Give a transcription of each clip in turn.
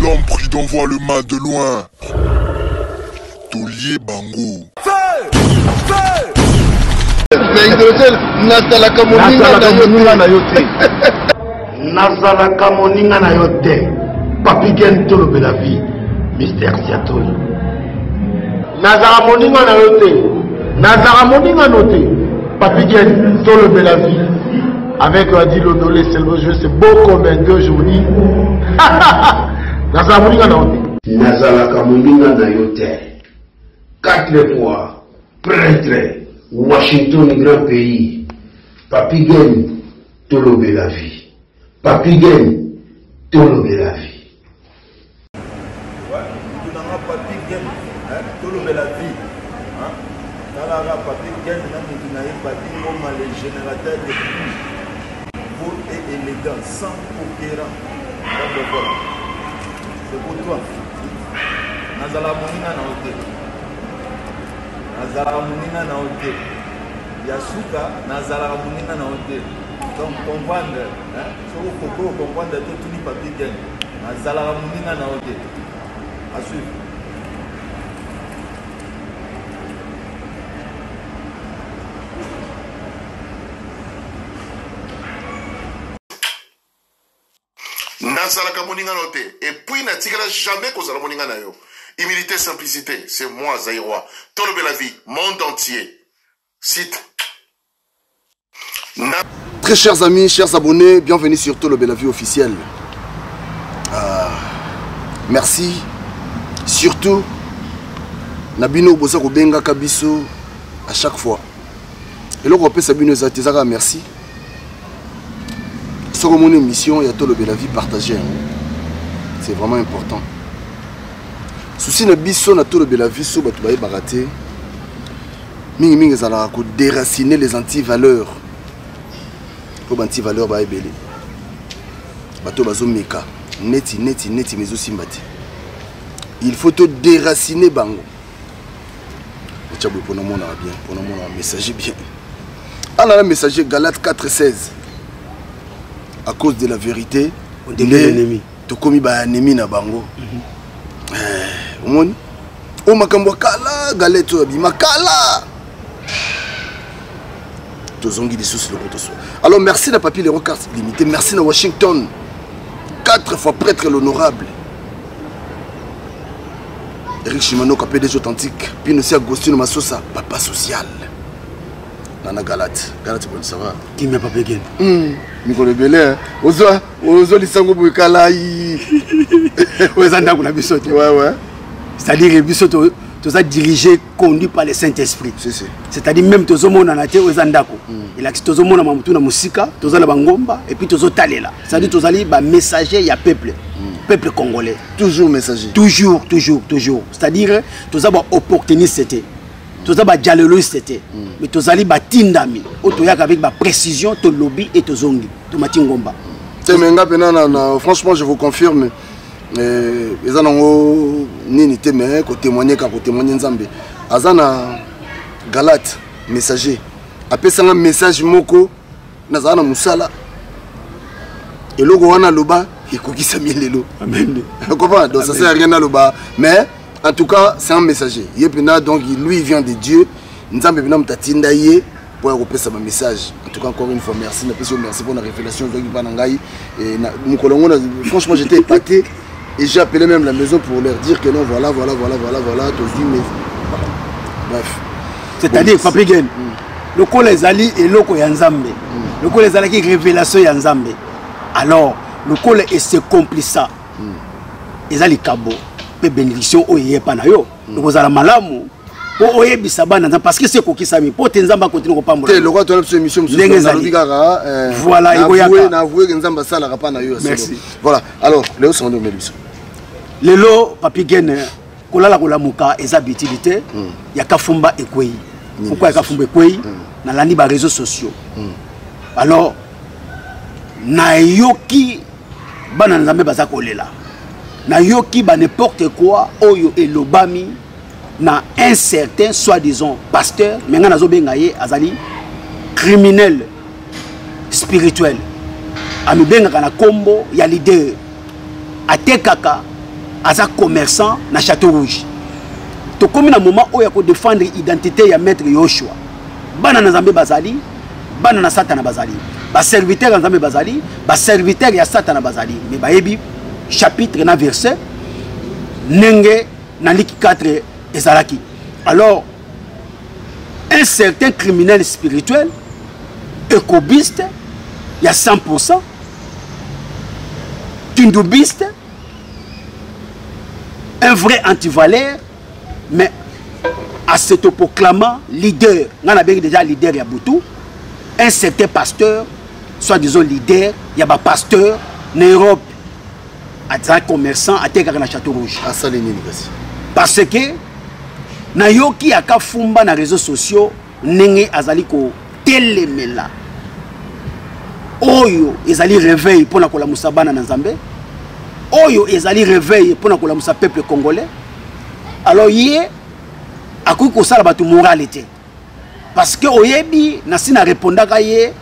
L'homme prudent voit le mal de loin. Tolie bango. Nazalaka moninga na yo te. Nazalaka moninga na yo te. Papi Gen tolobela vie. Mister Siatoli. Nazalaka moninga na yo te. Nazalaka moninga no te. Papi Gen tolobela vie. Avec Adi Londolé, c'est le jeu, c'est beau comme un deux aujourd'hui. Nazalaka moninga na yo te. Nazalaka moninga na yo te. Quatre fois prêtre Washington grand pays. Papi Gen tolobela vie. Papi Gen tolobela vie. Ouais, mutu na nga Papi Gen, hein, tolobela vie. Hein? Talaka Papi Gen na mutu na ye Papi Ngoma le générateur de plus. Beau et élégant, sans conquérant. Donc voilà. C'est pour toi. Nazala moninga na yo te. Nazalaka moninga na yo te. Ya suka, nazalaka moninga na yo te. Donc comprendre, hein? Soki okoki comprendre te tuni Papi Gen. Nazalaka moninga na yo te. À suivre. Nazalaka moninga na yo te et puis natikala jamais kozala moninga na yo. Humilité, simplicité, c'est moi Zaïrois. Tolobela vie, monde entier. Site. Na... Très chers amis, chers abonnés, bienvenue sur Tolobela vie officielle. Merci. Surtout, Nabino boza kobenga biso à chaque fois. Eloko opesa bino eza te, ezaka merci. Soki omoni émission ya Tolobela vie, partager yango. C'est vraiment important. Souci na biso na Tolobela vie, so bato bayebaka te. Mingi mingi ezalaka ko déraciner les anti-valeurs. Po ba anti-valeurs ba ebele. Bato bazo meka neti neti neti mezo simba te. Il faut to déraciner bango. Otia boye pona mona bien, pona mona messager bien. Ala na messager Galates 4:16. À cause de la vérité, on devient l'ennemi. Tokomi ba ennemi na bango. Omoni? O makambo kala galette oyo abima kala. Tozongi lisusu lokoto so. Alors merci na Papi Leroy Carte Limité, merci na Washington. 4 fois prêtre l'honorable. Eric Chimanoka, PDG authentique, Pino aussi Agostino Masosa, papa social. Nana Galate, Galate bon ça va. Qui m'a pas payé? Mikolo ebele, hein. Ozwa, ozwa lisango boye kala, yi. Oyo eza ndako na biso te. Ouais, ouais. C'est-à-dire que biso to, toza dirigé, conduit par le Saint-Esprit. Si, si. C'est-à-dire même tozomona na te oyo eza ndako. Elakisi tozomona mamutu na mosika, toza na bangomba et puis tozotalela. C'est-à-dire tozali ba messager ya peuple. Peuple congolais. Toujours messager. Toujours, toujours, toujours. C'est-à-dire toza ba opportuniste te. Toza ba dialoliste te. Mais tozali ba tindami. Oyo toyaka avec ba précision, to lobby et tozongi. Tomati ngomba. Te, mais nga pena na, na, franchement, je vous confirme. Eza nango nini te, mais ko témoigner ka ko témoigner Nzambe. Aza na Galate messager. Apesanga message moko nazala na musala. Eloko wana loba ekokisami lelo. Amen. Comprends? Donc ça sert à rien à loba, mais en tout cas, c'est un messager. Ye pena donc lui il vient de Dieu. Nzambe pena mutatinda ye pour repérer sa message. En tout cas, encore une fois, merci. Merci, merci pour la révélation de Banangaï. Et na, Mukolongo, na, franchement, j'étais épaté. Et j'ai appelé même la maison pour leur dire que non, voilà, voilà, voilà, voilà, voilà, tous dit, mais voilà. Bref. C'est-à-dire, Bon, Papi Gen, le col ezali et loko ya Nzambe. Le col ezali qui révélation ya Nzambe. Alors, le col est se complice. Ezali kabo, pe bénédiction oyo eyepa na yo. Donc, ozala malamu. Po oyebisa bana Nzambe, parce que c'est kokisami. Po te Nzambe akontinue kopambola. Te, lokwa toyeba biso émission mosusu, Ndenge ezali. nalobi kaka, Voilà, na ekoyaka. avoué, na avoué que Nzambe asalaka pa na yo ya solo. Merci. Voilà. Alors, lelo songo nde omeli biso. Lelo, Papi Gen, kolala kolamuka eza habitude ya Kafumba ekwei. Nini Pourquoi ya Kafumba ekwei? Nalandi ba réseaux sociaux. Alors, nayoki bana Nzambe baza kolela. Nayoki ba n'importe quoi oyo elobami na un certain soi-disant pasteur, mais nga nazo benga ye azali criminel spirituel. Amibengaka na kombo ya leader. Atekaka Aza commerçant na Château Rouge. Tokomi na moment oyo ya kodefendre identité ya maître Yoshua. Bana na Nzambe bazali, bana na Satana bazali, baserviteur ya Nzambe bazali, baserviteur ya Satana bazali. Mais bayebi chapitre na verset ndenge na Liki 4 ezalaki. Alors un certain criminel spirituel écobiste ya 100% tundubiste, un vrai antivaleur, mais à s'autoproclamant leader, nga na bengi déjà leader ya butu, un certain pasteur, soit disons leader ya ba pasteur na Europe, aza commerçant atekaka na Château Rouge. Asali nini kasi? Parce que nayoki akafumba na réseaux sociaux ndenge azali kotelemela oyo ezali réveil mpona kolamusa bana na Nzambe, oyo ezali réveil mpona kolamusa peuple congolais. Alors ye akoki kosala bato morale te, parce que oyebi nasi na répondaka ye,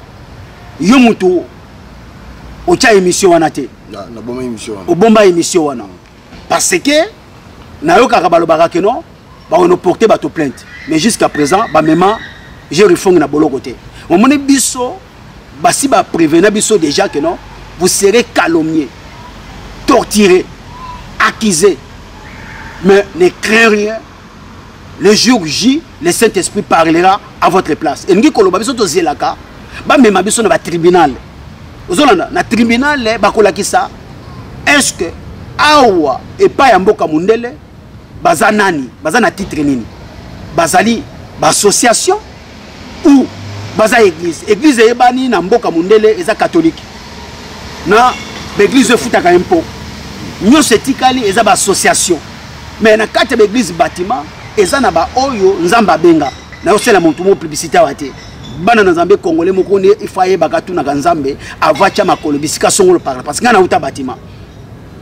yo mutu otya émission wana te. Nabomba émission wana. Obomba émission wana parce que nayokaka balobaka ke non, bakono porter bato plainte, mais jusqu'à présent bamema Jerifongi na boloko te. Omoni biso basi baprévenir biso déjà que non, vous serez calomnié, torturé, accusé, mais ne crains rien, le jour J, le Saint-Esprit parlera à votre place. Elingi koloba biso tozelaka bamema biso na batribunal. Ozolanda na tribunal bakolakisa est-ce que awa epai ya mboka mondele baza nani, baza na titre nini, bazali ba association ou baza église. Église eyebani na mboka mondele eza catholique, na baeglise efutaka impôt nyonso, etikali eza ba association. Mais na kati ya baeglise bâtiment eza na baoyo Nzambe abenga. Nayosala motu mo publicité awa te. Bana na Nzambe congolais moko nde ifo ayebaka, atunaka Nzambe avant atya makolo bisika songolo parla, parce que ngai nauta bâtiment,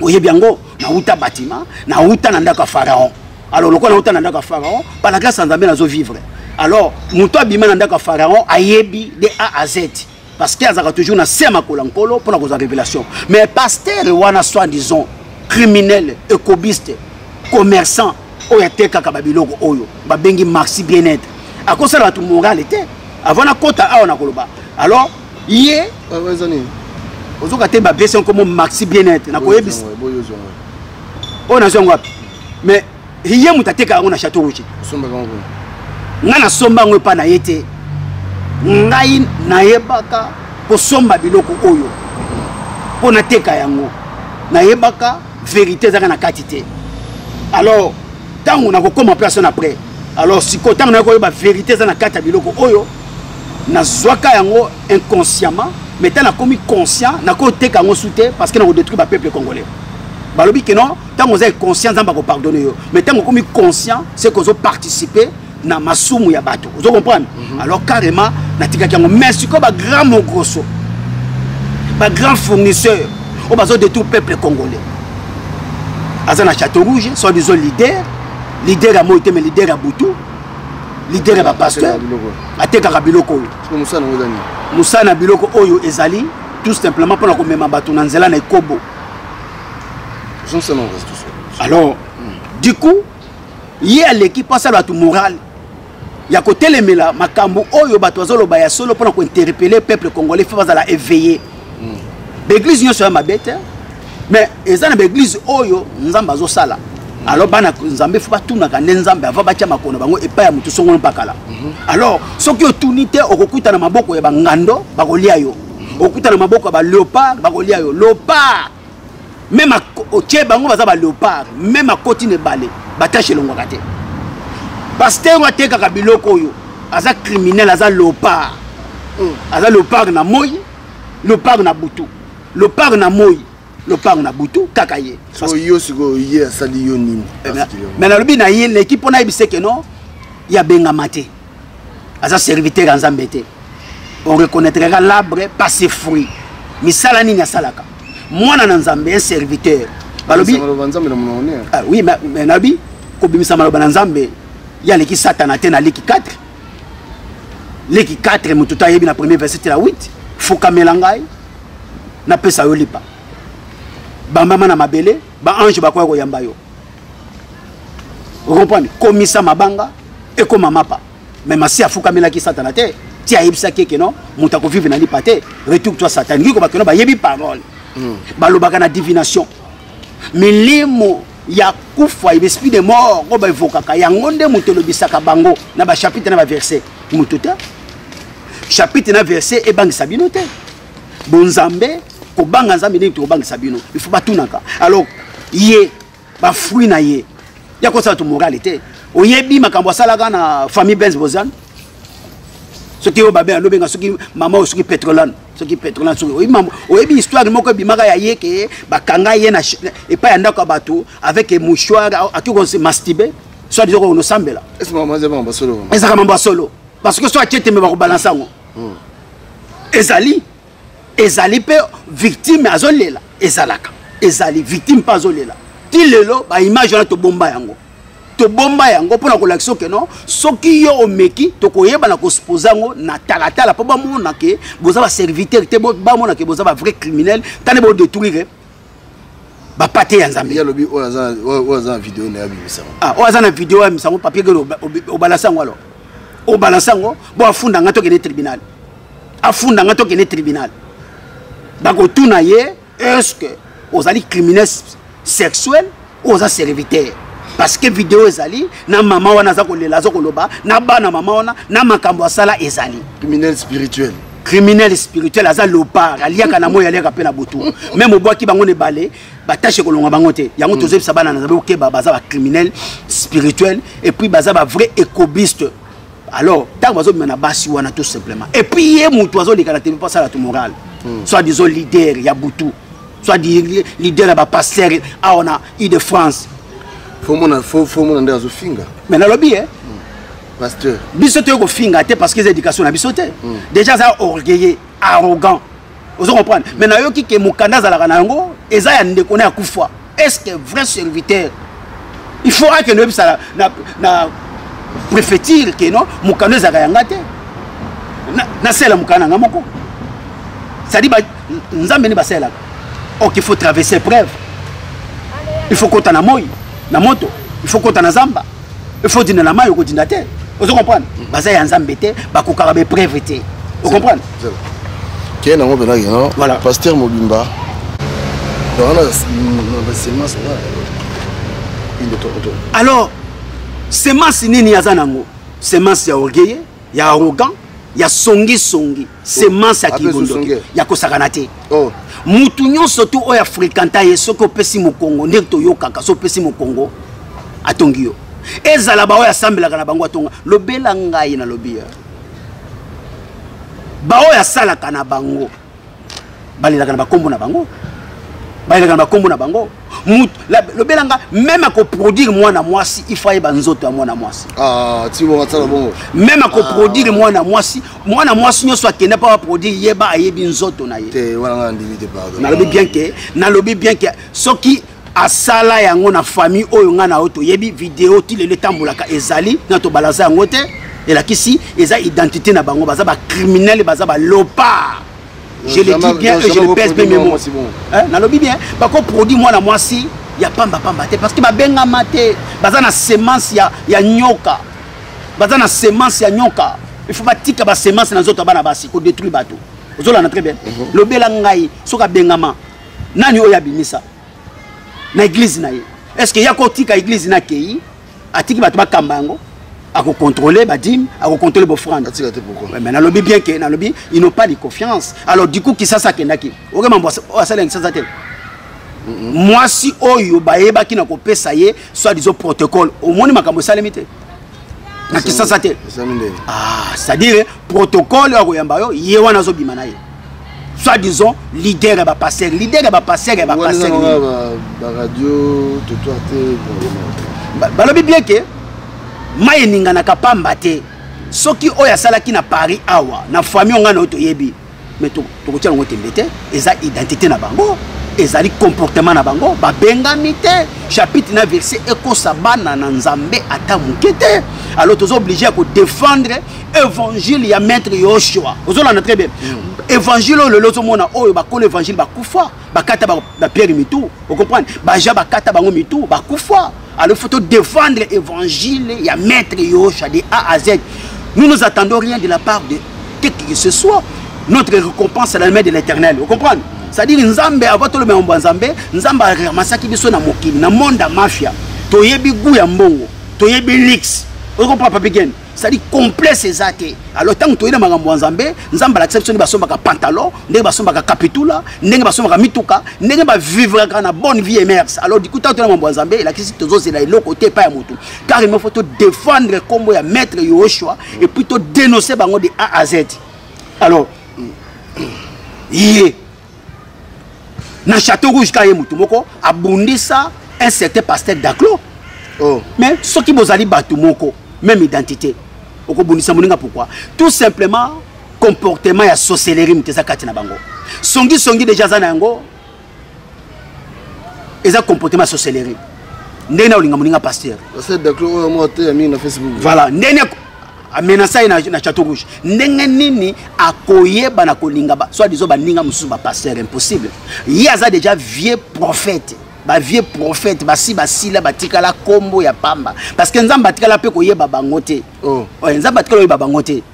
oyebi yango, nauta bâtiment, nauta na ndako ya Pharaon. Alors lokola nauta na ndako ya Pharaon, par la grâce ya Nzambe nazovivre. Alors moto abima na ndako ya Pharaon ayebi de A à Z, parce que azalaka toujours na se ya makolo ya Nkolo mpona kozwa révélation. Mais pasteur wana, soi disant criminel, écobiste, commerçant oyo atekaka babiloko oyo babengi Maxi Bien-être, akosala bato morale te. Avant nakota awa na koloba, alors ye Eza nini? Ozoka te, bapesi nkombo Maxi Bien-être, nakoyebisa oyo nazwi yango wapi. Mais ye moto atekaka yango na Château Rouge. Osombaka yango kuna? Ngai nasomba yango epa na ye te. Ngai nayebaka kosomba biloko oyo mpo nateka yango, nayebaka vérité ezaka na kati te. Alors ntango nakokóma place wana après, alors sikoyo ntango naye koyeba vérité eza na kati ya biloko oyo, nazwaka yango inconsciemment. Mais ntango nakomi conscient, nakoteka yango su te, parce que nakodétruire bapeuple congolais. Balobi ke non, ntango oza inconscient, Nzambe akopardonne yo, mais ntango okomi conscient, c'est que ozoparticipe na masumu ya bato, ozo comprendre? Alors carrément natikaki yango. Mais sikoyo bagrand mogroso, bagrand fournisseur oyo bazodétruire peuple congolais aza na Château Rouge, soit disant leader, leader ya moi te, mais leader ya butu, leader ya bapasteur, atekaka biloko oyo. Mosala yango eza nini? Mosala na biloko oyo ezali tout simplement mpona komema bato na nzela na ekobo. Ozosala yango kasi tout. Alors du coup ye aleki mpo asala bato morale ya kotelemela makambo oyo bato bazoloba ya solo mpona kointerpeller peuple congolais. Faut bazala éveillé. Baeglise nyonso ya mabe te, mais eza na baeglise oyo Nzambe azosala. Alors bana Nzambe faut batunaka nde Nzambe avant batia makolo na bango epai ya motu songolo mpakala. Alors soki otuni te, okokuta na maboko ya bangando bakolia yo, okokuta na maboko ya baléopard bakolia yo. Léopard même otie bango baza baléopard, même akoti na ebale, batashe elongwaka te. Pasteur oyo atekaka biloko oyo aza criminel, aza léopard. Aza léopard na moi, léopard na butu, léopard na moi, léopard na butu, kaka ye. So yo sikoyo, ye asali yo nini? Mais nalobi na ye leki mpo nayebisa ke non, ye abengama te, aza serviteur ya Nzambe te. On reconnaîtra l'arbre par ses fruits. Misala nini asalaka? Mwana na Nzambe, un serviteur, balobi maloba Nzambe na monoko ne. Ah, oui, mais nalobi kobimisa maloba na Nzambe, ye aleki Satana te. Na Liki 4, Liki 4, moto to ayebi na premier verset la 8: "Fukamela ngai, napesa yo lipa." Bambama na mabele, ba ange bakoya koyamba yo. Comprendre? Komisa mabanga ekoma mapa. Mais masi afukamelaki Satana te. Ti ayebisaki ke non, moto akovivre na lipa te. Retourne toi Satan. Ngiko bakeno bayebi parole. Balobaka na divination. Milimo ya kufa, esprit de mort oyo baevokaka yango nde moto elobisaka bango na bachapitre na baverset. Moto te. Chapitre na verset ebangisa bino te. Bonzambe kobanga Nzambe ndenge tokobangisa bino. Il faut batunaka. Alors ye ba fruit na ye ya kosala to morale te. Oyebi makambo asalaka na famille Benz Bozan. Soki oyo babe alobenga soki mama oyo soki petrolane, soki petrolane soki oyebi mama, oyebi histoire moko ebimaka ya ye ke bakanga ye na epai ya ndako ya bato avec mouchoir akoki ko se masturber, soit disant ko sambela. Est-ce que mama azali makambo ya solo? Ezalaka makambo ya solo. Parce que soit atie tembe bakobalansa yango. Ezali, ezali mpe victime azolela, ezalaka. Ezali victime mpe azolela. Ti lelo ba image wana tobomba yango. Tobomba yango mpona kolakisa ke non, soki yo omeki tokoyeba na kosposa yango na talatala mpo bamona ke boza ba serviteur te, bamona ke boza ba vrai criminel, tande bo détruire ba pate ya Nzambe. Ye alobi oyo aza, oyo aza na video na ye abimisa yango. Ah, oyo aza na video abimisa yango, papier kelo obalansa yango alors. Obalansa yango, bo afunda nga tokende tribunal. Afunda nga tokende tribunal. Bakotuna ye, est-ce que ozali criminel sexuel ou oza serviteur? Parce que vidéo ezali na mama wana aza kolela, aza koloba na bana mama wana na makambo asala ezali. Criminel spirituel. Criminel spirituel aza lopard, aliaka na moyi, aliaka pe na butu. Même obwaki bango na ebale, ba tâche kolonga bango te. Yango tozebisa bana na Nzambe okeba, baza ba criminel spirituel et puis baza ba vrai écobiste. Alors, tant bazo bima na basi wana tout simplement. Et puis ye mutu azo leka na TV pa sala tout moral. Soit disons leader ya butu. Soit dit leader ya ba pasteur awa na Île-de-France. Faut mona, faut, faut mona nde azo finga. Mais nalobi, hein? Pasteur. Biso toyo kofinga te parce que eza éducation na biso te. Déjà ça orgueilleux, arrogant. Ozo comprendre? Mais nayoki ke mokanda azalaka na yango eza ya ndeko na ya kufa. Est-ce que vrai serviteur il faut akende oyebisa na préfecture ke non mokanda ezalaka yanga te. Nasala mokanda na nga moko. C'est-à-dire ba Nzambe nde basalelaka. Ok, il faut traverser épreuve. Il faut kota na moi, na moto, il faut kota na zamba. Il faut dina na mayi okodinda te. Ozo comprendre? Baza ya Nzambe te, bakokaka ba épreuve te. Ozo comprendre? Keye nango mpenza ke non? Voilà. Pasteur Mobimba. Donc, on a ba semence wana. Une, deux, trois, trois. Alors, semence nini aza nango? Semence ya orgueil, ya arrogant, ya songi songi, semence ya Ape kibondoki, sosonge. ya kosakana te. Oh. Mutu nyonso tu oyo afréquenta ye, soki opesi mokongo, ndenge toyokaka, soki opesi mokongo, atongi yo. Ezala ba oyo asambelaka na bango atonga. Lobela ngai nalobi ya. Ba oyo asalaka na bango, balelaka na bakombo na bango. Balelaka na bakombo na bango. Mutu, la, lobela nga, même à coproduire mwana mwasi, il faut ayeba nzoto ya mwana mwasi. Ah, ti bongo atsala bongo. Même à coproduire mwana mwasi, mwana mwasi nyonso akenda pa produire yeba ayebi nzoto na ye. Te, wana nga ndimi te, pardon. Nalobi bien que, nalobi bien que soki asala yango na famille oyo nga na oyo toyebi vidéo ti lelo etambolaka ezali na tobalansa yango te, elakisi eza identité na bango, baza ba criminel, baza ba lopard. Je le dis bien et je le pèse bien mes mots. Hein, nalobi bien, bako produit mwana mwasi ya pamba pamba te parce que babengama te, baza na semence ya nyoka. Baza na semence ya nyoka. Il faut batika ba semence na nzoto ya bana basi ko détruire bato. Ozolanda très bien. Lobela ngai soki abengama nani oyo abimisa na église na ye? Est-ce que ya kotika église na kei atiki bato bakamba yango? Ako contrôler ba dîme, ako contrôler ba offrande. Atika te pourquoi? Ouais, mais nalobi bien que nalobi ils n'ont pas de confiance. Alors du coup Kisasa kendaki. Oke mambo asala Kisasa te. Mwasi oyo bayebaki na kopesa ye soit disons protocole. Omoni makambo esalemi te. Na Kisasa te. Esalemi ndenge. Ah, c'est-à-dire protocole ya koyamba yo, ye wana azobima na ye. Soit disons leader ya ba pasteur, leader ya ba pasteur ya ba Wana pasteur. eza na ba radio, trottoir te, bon. Balobi bien que mai eninganaka pamba te. Soki oyo asalaki na Paris awa, na famille nga na oyo toyebi, mais tokotia yango tembe te, eza identité na bango, ezali comportement na bango, babengami te. Chapitre na verset ekosa bana na Nzambe ata moke te. Alors toza obligé ya kodéfendre évangile ya maître Yoshua. Ozolanda très bien. Évangile oyo lelo ozomona, oyo bakolo évangile bakufa, bakata bapierre mitu, ocomprendre, baja bakata bango mitu, bakufa. Alors faut défendre évangile ya maître Yoshua de A à Z. Nous, nous attendons rien de la part de qui que ce soit. Notre récompense, c'est la main de l'Éternel. Vous comprenez? C'est-à-dire Nzambe, avant tout le monde, Nzambe, Nzambe aramasaki biso na mokili, na monde ya mafia. Toyebi goût ya mbongo, toyebi luxe. Vous comprenez, Papi Gen? C'est-à-dire complexe eza te. Alors ntango toyei na makambo ya Nzambe, Nzambe alakisa biso ndenge basombaka pantalon, ndenge basombaka kapitula, ndenge basombaka mituka, ndenge bavivraka na bonne vie emerse. Alors du coup, ntango toyei na makambo ya Nzambe, elakisi tozozela eloko te epai ya motu. Carrément, faut todéfendre nkombo ya maître Yoshua et puis todénoncer bango de A à Z. Alors ye na Château Rouge ka ye motu moko abundisa un certain pasteur Daclo. Oh. Mais soki bozali bato moko, même identité, okobundisa moninga pourquoi? Tout simplement comportement ya sorcellerie moto eza kati na bango. Songisongi déjà aza na yango, eza comportement ya sorcellerie. Ndenge na olinga moninga pasteur. Pasteur Daclo oyo moko te ya mingi na Facebook. Voilà, ndenge amenasa ye na Château Rouge, ndenge nini akoyeba na kolinga soit disant baninga mosusu bapasteur? Impossible. Ye aza déjà vieux prophète. Bavieux prophète basi basila, batikala kombo ya pamba, parce que Nzambe atikala mpe koyeba bango te. Oh. Ouais, Nzambe atikala koyeba bango te.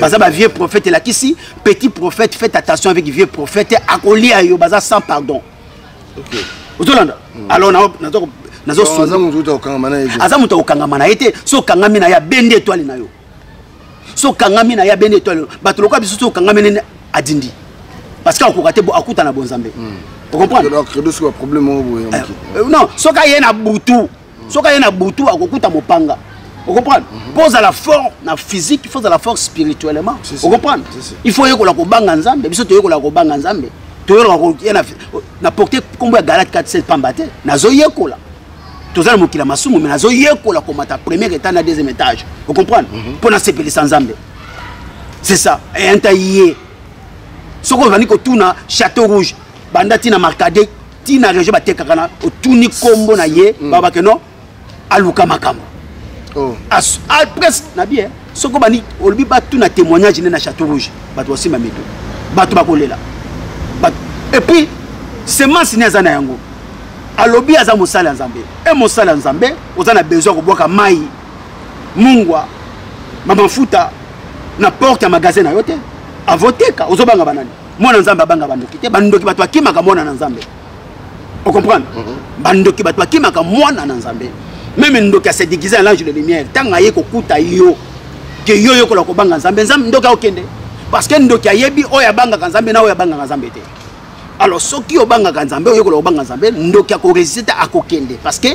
Baza bavieux prophète, elakisi petit prophète. Faites attention avec vieux prophète, akolia yo, baza sans pardon. Ozolanda? Alors nazo aza moto uta kokangama na ye te. Aza moto akokangama na ye te. So okangami na ye, abendi étoile na yo. So okangami na ye, abendi étoile. Bato lokola biso, so okangami nene, adindi, parce que akokoka te akuta na bonzambe. Ocomprendre? Donc credo soki baproblème moko boye ya mokili. Non, soki aye na butu, soki aye na butu, akokuta mopanga. Ocomprendre? Mpo ozala fort na physique, il faut ozala fort spirituellement. Si, si. Ocomprendre? Si, si. Il faut oyekola kobanga Nzambe. Biso toyekola kobanga Nzambe, toyekola ye na porte nkombo ya Galate 4 pamba te. Nazoyekola, toza na mokili ya masumu, mais nazoyekola komata premier étage na deuxième étage. Ocomprendre? Mpo nasepelisa Nzambe, c'est ça. Eyanta ye, soki ozali kotuna Château Rouge, banda ntina Markade, ntina région batekaka na otuni nkombo na ye, babake non, aluka makambo. Oh. Presque na bien, soki obandi olobi batuna témoignage nde na Château Rouge, bato basimba mito, bato bakolela. Et puis semence ne aza na yango, alobi aza mosali ya Nzambe. E mosali ya Nzambe, oza na besoin ya kobwaka mai, mungwa, bamafuta na porte ya magasin na yo te avoteka. Ozobanga banani? Mwana Nzambe abanga bandoki te. Bandoki, bato bakimaka mwana na Nzambe. Ocomprendre? Bandoki, bato bakimaka mwana na Nzambe. Même ndoki ase déguisé en l'ange de lumière, ntango aye kokuta yo ke yo yokola kobanga Nzambe, Nzambe, ndoki akokende, parce que ndoki ayebi oyo abangaka Nzambe na oyo abangaka Nzambe te. Alors soki obangaka Nzambe, oyekola kobanga Nzambe, ndoki akoresiste te, akokende. Parce que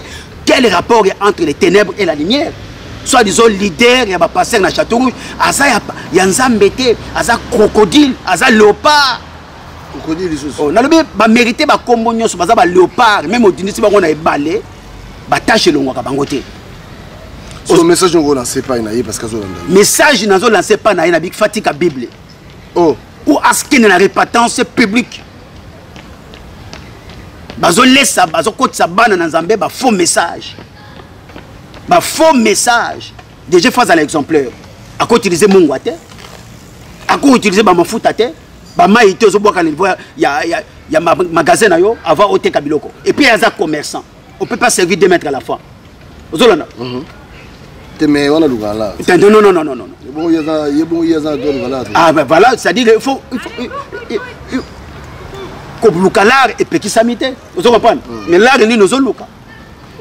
quel rapport entre les ténèbres et la lumière? Soit disons leader ya bapasteur na Château Rouge aza ya Nzambe te, aza crocodile, aza léopard. Crocodile lisusu? Oh, nalobi bamérite bakombo nyonso, baza baléopard. Même odindisi bango na ebale, batashe elongwaka bango te. So message ngo lancer epai na ye, parce que azolanda yo. Message nazolancer epai na ye, na fatika Bible. Oh. Ou askende na repentance publique. Bazolesa, bazokotisa bana na Nzambe bafaux message, bafaux message. Déjà faut azala exemplaire. Akoutilize mungwa te, akoutilize bamafuta te, bamai te ozobwaka na niveau ya magasin na yo avant oteka biloko. Et puis aza commerçant, on peut pas servir deux maîtres à la fois. Ozolanda? Te, mais wana lukala la. Non, non, non, non, non. Ye bongo ye aza, ye bongo ye aza to lukala te. Ah ben voilà, c'est-à-dire il faut koluka l'art epekisami te. Ozo comprendre? Mais l'art nini ozoluka?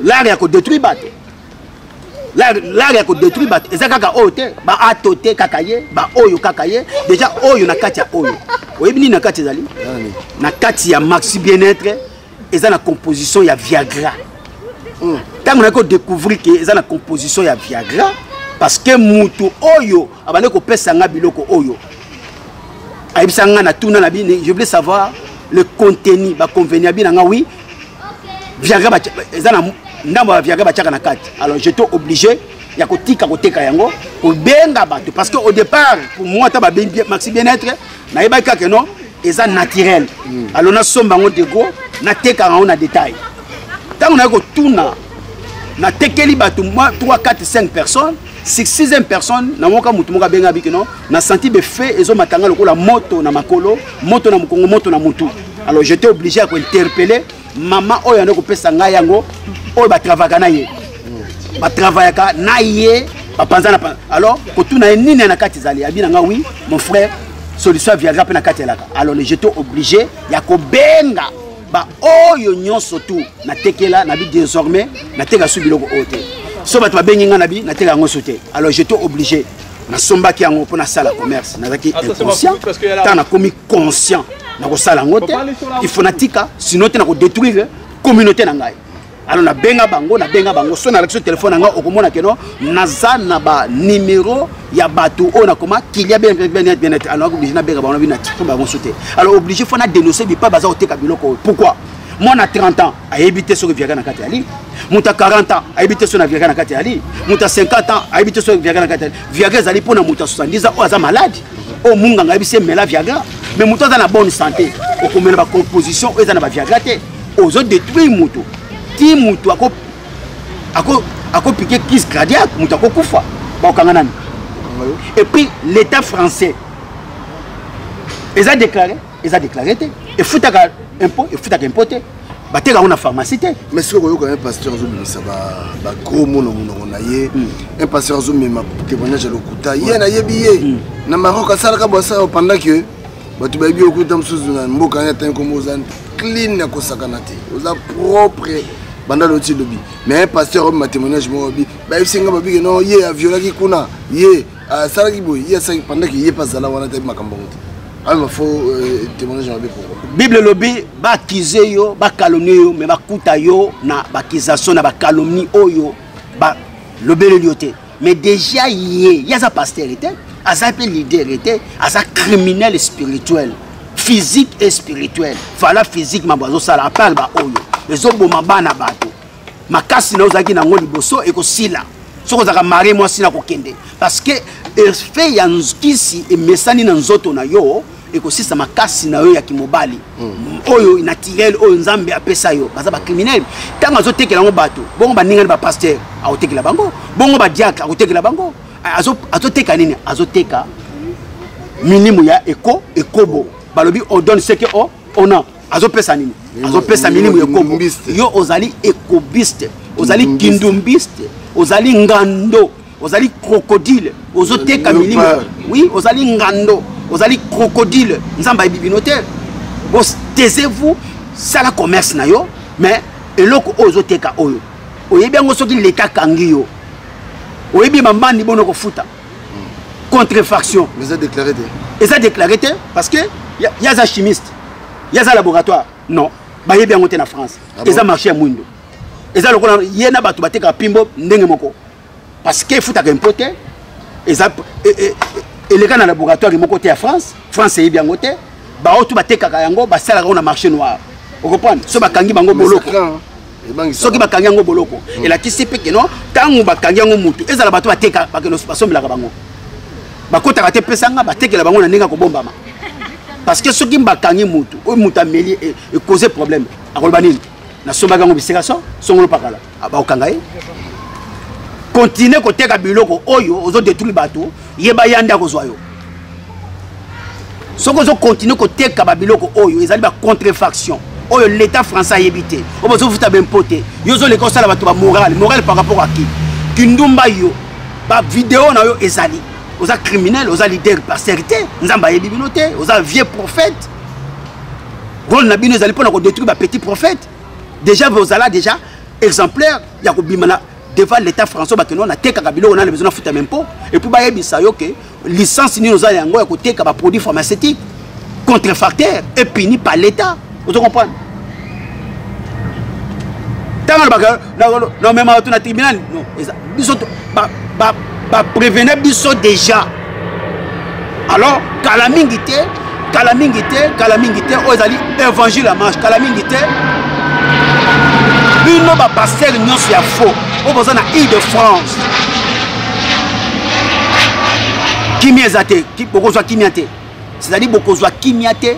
L'art ya kodétruire bato, l'art ya kodétruire bato eza kaka oyo te, baato te, kaka ye, baoyo kaka ye. Déjà oyo na kati ya oyo, oyebi nini na kati ezali? Nani? Na kati ya Maxi Bien-être eza na composition ya Viagra. Ntango nayaki kodécouvrir ke eza na composition ya Viagra, parce que mutu oyo abandi kopesa nga biloko oyo ayebisa nga, na tuna na bini, je voulais savoir le contenu, baconveni abi na nga oui, Viagra eza na ndambo ya Viagra batiaka na kati. Alors j'étais obligé ya kotika koteka yango, kobenga bato, parce que au départ pour moi, ata babengi Maxi Bien-être, nayebaki kaka non, eza naturel. Alors nasomba yango de gros, nateka yango na détail. Ntango naye kotuna, natekeli bato mwa 3, 4, 5 personnes. Sixième personne, namoka mutu moka benga bikino, na senti be fait ezo matanga lokola moto na makolo, moto na mukongo, moto na mutu. Alors j'étais obligé à interpeller mama oyo ando kopesa ngai yango oyo ba travaillaka na ye. Ba travaillaka na ye, ba panza na alors kotuna ye nini na kati ezali abi na nga oui, mon frère, solution ya Viagra pe na kati elaka. Alors j'étais obligé ya kobenga ba oyo nyonso tu natekela nabi désormais nateka su biloko oyo te so bato babengi ngai nabi nateka yango su te. Alors j'étais obligé, nasombaki yango mpo nasala commerce, nazalaki inconscient. Ntango nakomi conscient, nakosala yango te, il faut natika, sinon te nakodétruire communauté na ngai. Alors nabenga bango, nabenga bango, so nalakisi telefone na ngai, okomona keno naza na banimero ya bato oyo nakoma kilia bien bien bien. Alors obligé nabenga bango, nabi natika bango so te. Alors obligé fo na dénoncer bipa baza koteka biloko oyo. Pourquoi mwana 30 ans ayebi te soki viagra na kati ya li, moto ya 40 ans ayebi te soki na viagra na kati ya li, moto ya 50 ans ayebi te soki viagra na kati ya li? Viagra ezali mpona moto ya 70 ans oyo aza malade, oyo munganga ayebi se mela viagra. Mais moto aza na bonne santé, okomela bacomposition oyo eza na baviagra te, ozodétruire moto ti moto akopike crise cardiaque, moto akokufa, bakokanga nani? Et puis l'état français eza déclaré, eza déclaré te, efutaka impôt, efutaka impôt te, bateka yango na pharmacie te. Mais soki okoyoka un pasteur azobimisa bagros mots na monoko na ye, un pasteur azomema témoignage ya lokuta, ye nayebi ye na Maroc asalaka bo asala, pendant que bato bayebi okuta mosusu na mboka ye atangi kombo, oza clean ya kosakana te, oza propre banda loti lobi. Mais un pasteur obima témoignage moko babi bayebisi nga babike non, ye aviolaki kuna, ye asalaki boye, ye asalaki, pendant que ye mpe azala wana te, makambo yango te, ayeba faux témoignage mabe. Pourquoi? Bible elobi baakize yo, bacalomnie yo, mais bakuta yo na baakisation na bacalomnie oyo balobeleli yo te. Mais déjà ye, ye aza pasteur te, aza mpe leader te, aza criminel spirituel, physique et spirituel. Fala physique mambo azosala, apart baoyo ezoboma bana bato, makasi na ozalaki nango liboso ekosila. Soki ozalaka marie, mwasi na kokende, parce que effet ya nkisi emesani na nzoto na yo, ekosisa makasi na yo ya kimobali oyo naturel oyo Nzambe apesa yo. Baza bacriminel. Ntango azotekela yango bato bongo, baningani bapaster akotekela bango bongo, badiacre akotekela bango, azoteka nini? Azoteka minimo ya eko ekobo. Balobi on donne ce que on a. Azopesa nini? Azopesa milimo ekobo. Yo ozali ekobiste, ozali kindumbiste, ozali ngando, ozali crocodile, ozoteka milimo. Oui, ozali ngando, ozali crocodile. Nzambe ayebi bino te. Taisez-vous, sala commerce na yo, mais eloko oyo ozoteka oyo oyebi yango, soki leta akangi yo, oyebi bambandi bono kofuta contrefaction. Eza déclaré te. Eza déclaré te, parce que ye aza chimiste, ye aza laboratoire non, bayebi yango te na France. Ah bon? Eza marché ya mwindo, eza lokola ye na bato batekaka pimbo ndenge moko, parce que efutaka impôt te, eza eleka na laboratoire moko te ya France. France eyebi yango te. Baoyo tu batekaka yango basalaka yango na marché noir, okomprendre? So bakangi bango boloko, soki bakangi yango boloko, elakisi mpe keno ntango bakangi yango mutu ezala bato bateka basombelaka bango, bakotaka te, pesanga batekela bango na ndenge ya kobombama, parce que soki bakangi mutu oyo, mutu ameli ekose problème, akoloba nini? Nasombaki yango bisika so songolo pakala, bakokanga ye. Continue koteka biloko oyo ozodétruire bato, yeba ya nde akozwa yo. Soki ozokontinue koteka babiloko oyo ezali bacontrefaction oyo l'état français ayebi te, oyo bazofuta bempo te, yo ozoleka osala bato bamorale morale par rapport à qui? Kindumba yo, bavideo na yo ezali, oza criminel, oza leader pasteur te, Nzambe ayebi bino te, oza vieux prophète. Rôle na bino ezali mpona kodétruire bapetit prophète. Déjà bozala déjà exemplaire ya kobima na devant l'état français, bakende wana natekaka biloko nana besoin nafuta mempo, et puis bayebisa yo ke licence nini oza yango ya koteka baproduit pharmaceutique contrefacteur et puni par l'état. Ozo comprendre? Ntango alobaka nomema bato na tribunal, non, biso baprévene biso déjà. Alors kala mingi te, kala mingi te, kala mingi te, oyo ezali évangile ya marche. Kala mingi te, bino bapaster nyonso ya faux oyo boza na Ile de France, kimia eza te, bokozwa kimia te, c'est-à-dire bokozwa kimia te,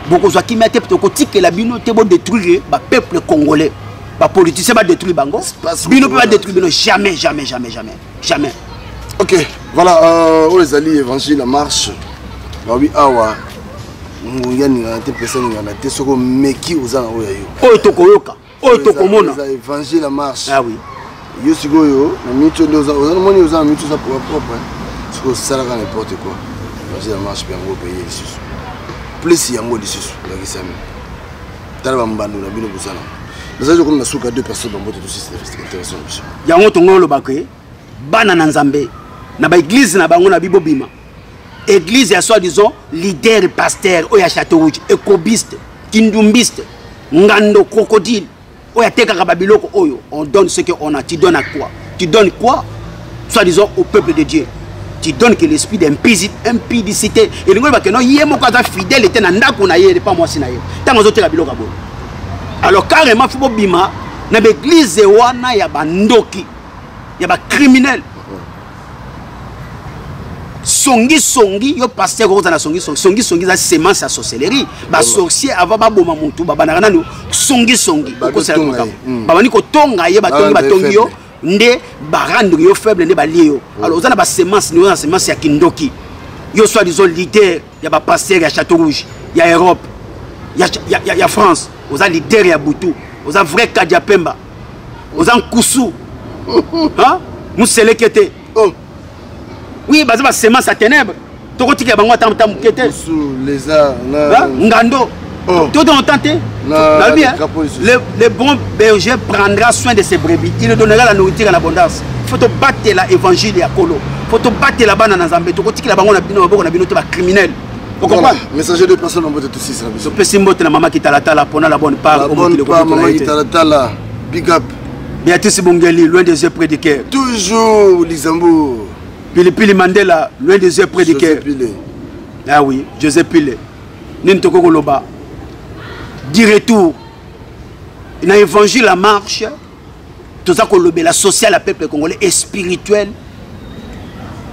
bokozwa kimia te. Tokotikela bino te bodétruire bapeuple congolais, bapoliticien badétruire bango, bino mpe badétruire bino. Jamais, jamais, jamais, jamais, jamais. Ok, voilà, euh, oyo ezali évangile en marche. Babi awa ngungi aningana te mpesa aningana te soki omeki oza na oyo ya yo. Oyo tokoyoka, oyo tokomona. Eza évangile en marche. Ah oui. Yo sikoyo na minute nde oza oza moni oza na minute oza propre. Sikoyo osalaka n'importe quoi. Évangile en marche mpe yango mpe ye lisusu. Plus yango lisusu elakisami. Tala bambando na bino bozana. Nazali komi na suka deux personnes bambote tosisi intervention na biso. Yango tongo olobaka bana na nzambe na baeglize na bango na bibobima eglize ya soi disant leader pasteur oyo ya chateau rouge ekobiste kindumbiste ngando crocodile oyo atekaka babiloko oyo on donne ce que on a tu donnes à quoi tu donnes quoi soi disant au peuple de dieu tu donnes que l'esprit d'impudicité elingi oloba keno ye moko aza fidèle te na ndako na ye epa mwasi na ye ntango azoteka biloko ya boye alors carrément fo bobima na baeglize wana ya bandoki ya ba criminel songi songi yo pasteur okozala na songi songi songi songi eza semence ya sorcellerie ba sorcier avant baboma motu babandaka nanu songi songi okosela makambo hmm. babandi kotonga ye batongi batongi yo nde barendre yo faible nde balie yo hmm. alors oza na basemence oza na semence ya kindoki yo soit disant leader ya bapasteur ya chateau rouge ya europe ya, ya, ya, ya france oza leader ya butu oza vrai kadia pemba oza nkusu museleke te oh. oui baza basemence ya ténèbre tokotikela bango ata ata moke te ngando oh. tout longtemps te nalobi le bon berger prendra soin de ses brebis il donnera la nourriture en abondance faut tobatela évangile ya kolo faut tobatela bana na nzambe tokotikela bango na bino maboko na bino te bacriminel Voilà, messager de personne mbote tout six na biso. Topesi mbote na mama Kitalatala pona la bonne part au mokili ko mama Kitalatala big up. Béatrice Bongeli loin des yeux près du cœur. Toujours Luxembourg. Pili Pili Mandela loin des yeux près du cœur. Pile. Ah oui, José Pile. Nini toko koloba. Du retour na évangile en marche toza kolobela social ya peuple congolais et spirituel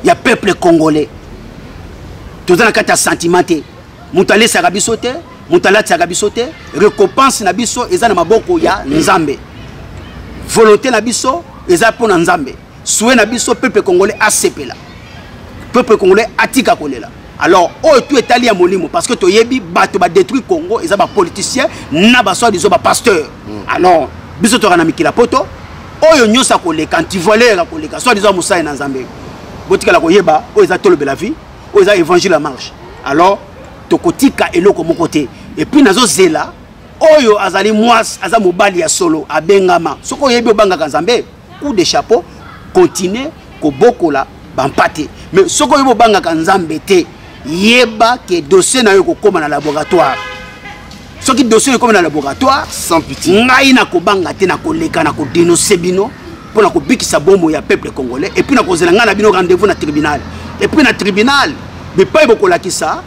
ya peuple congolais toza na kati ya sentiment te moto alesaka biso te moto alatisaka biso te récompense na biso eza na maboko ya nzambe volonté na biso eza mpo na nzambe souhait na biso peuple congolais asepela peuple congolais atika kolela alors oyo tout etali ya molimo parce que toyebi bato badétruit congo eza bapoliticien na basoi disant bapasteur mm. alors biso toka na mikila poto oyo nyonso akoleka antivaleur akoleka soi disant mosali na nzambe botikala koyeba oyo eza tolobela vie oyo eza évangile ya marche alors tokotika eloko moko te epuis nazozela oyo azali mwasi aza mobali ya solo abengama soki oyebi obangaka nzambe coup de chapeau continue kobokola bampate mais soki oyebi obangaka nzambe te yeba ke dossier na yo ekokóma na laboratoire soki dossier ekómi na laboratoire sans pitié ngai nakobanga te nakoleka nakodenonse bino mpo na kobikisa bomoi ya peuple congolais epuis nakozela ngai na bino rendez-vous na tribunal epuis na tribunal bipai bokolakisa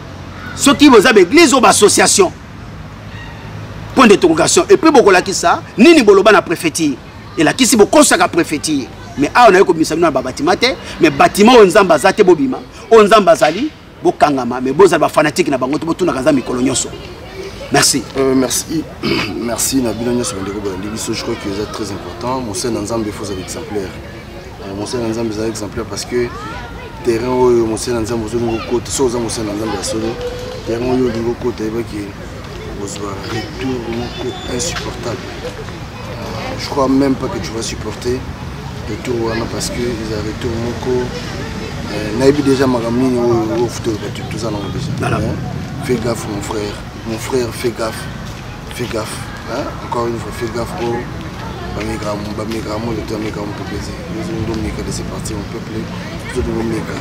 soki boza baeglise oyo baassociation point d'interrogation epuis bokolakisa nini boloba na préfecture elakisi bokosaka préfecture mais awa naye kobimisa bino na babatima te mais batima oyo nzambe aza te bobima oyo nzambe azali bokangama mais bozala bafanatike na bango te botunaka nzambe mikolo nyonso merci euh, merci merci na bino nyonso bandeko bolandi biso je crois que eza très important mosali na nzambe faut ozala exemplaire euh, mosali na nzambe ezala exemplaire parce que terrain oyo mosali na nzambe ozolingi okota soki oza mosali na nzambe ya solo terrain oyo olingi okota yebaki okozwa retour moko insupportable euh, je crois même pas que tu vas supporter retour wana parce que eza retour moko euh, nayebi déjà makambo nini oyo ofuta oyo bato toza nango déjà fais gaffe mon frère mon frère fais gaffe fais gaffe hein? encore une fois fais gaffe po bamekaka moto te bamekaka mopepe te yozolingi omeka laisse partir mon peuple ozolingi omeka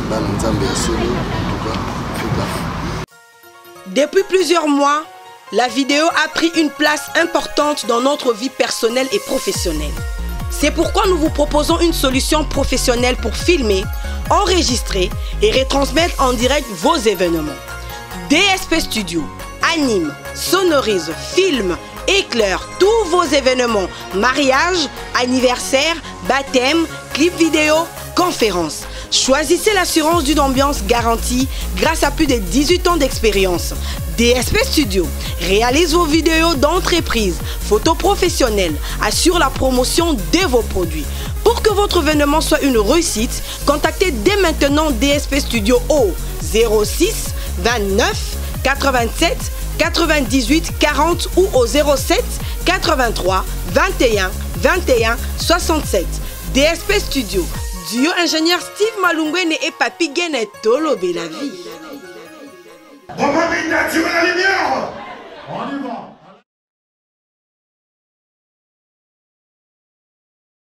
bana nzambe ya solo en tout cas fais gaffe Depuis plusieurs mois, la vidéo a pris une place importante dans notre vie personnelle et professionnelle. C'est pourquoi nous vous proposons une solution professionnelle pour filmer, enregistrer et retransmettre en direct vos événements. DSP Studio anime, sonorise, filme, éclaire tous vos événements, mariages, anniversaires, baptêmes, clips vidéo, conférences. Choisissez l'assurance d'une ambiance garantie grâce à plus de 18 ans d'expérience. DSP Studio réalise vos vidéos d'entreprise, photos professionnelles, assure la promotion de vos produits. Pour que votre événement soit une réussite, contactez dès maintenant DSP Studio au 06 29 87 98 40 ou au 07 83 21 21 67. DSP Studio, duo ingénieur Steve Malungwene et Papi Gene Tolo la vie. On va tu veux la lumière On y va.